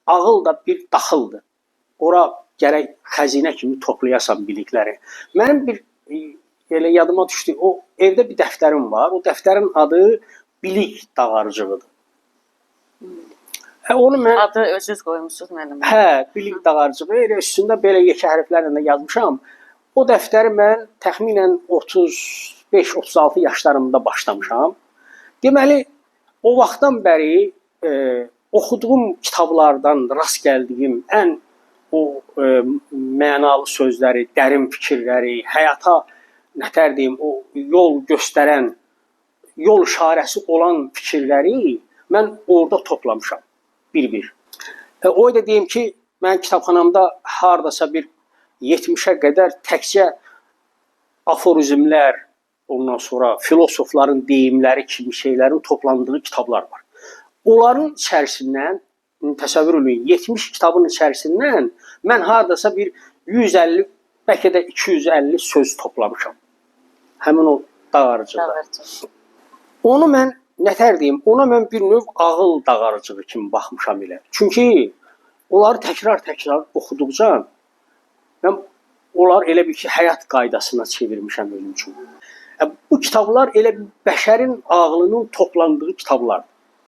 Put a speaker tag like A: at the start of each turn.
A: Ağıl da bir daxıldır. Ora gərək xəzinə kimi toplayasan bilikləri. Mənim bir elə yadıma düşdü. O evdə bir dəftərim var. O dəftərin adı Bilik dağarcığıdır. Hə, onu mən
B: Adı özünüz qoymusunuz, müəllim.
A: Hə, bilik dağarcığı, elə üstündə belə yekə hərflərlə də yazmışam. O dəftəri mən təxminən 35-36 yaşlarımda başlamışam. Deməli, o vaxtdan bəri oxuduğum kitablardan rast gəldiyim ən o mənalı sözləri, dərin fikirləri, həyata nətər deyim, o yol göstərən, yol işarəsi olan fikirləri mən orada toplamışam bir-bir. O da deyim ki, mənim kitabxanamda hardasa bir 70-ə qədər təkcə aforizmlər, ondan sonra filosofların deyimləri kimi şeylərin toplandığı kitablar var. Onların içərisindən təsəvvür eləyin, 70 kitabın içərisindən mən hardasa bir 150, bəlkə də 250 söz toplamışam. Həmin o dağarcıqda.
B: Dağarcıq.
A: Onu mən nətər deyim, ona mən bir növ ağıl dağarcığı kimi baxmışam elə. Çünki onları təkrar-təkrar oxuduqca mən onlar elə bir ki, həyat qaydasına çevirmişəm özüm üçün. Bu kitablar elə bir bəşərin ağlının toplandığı kitablardır.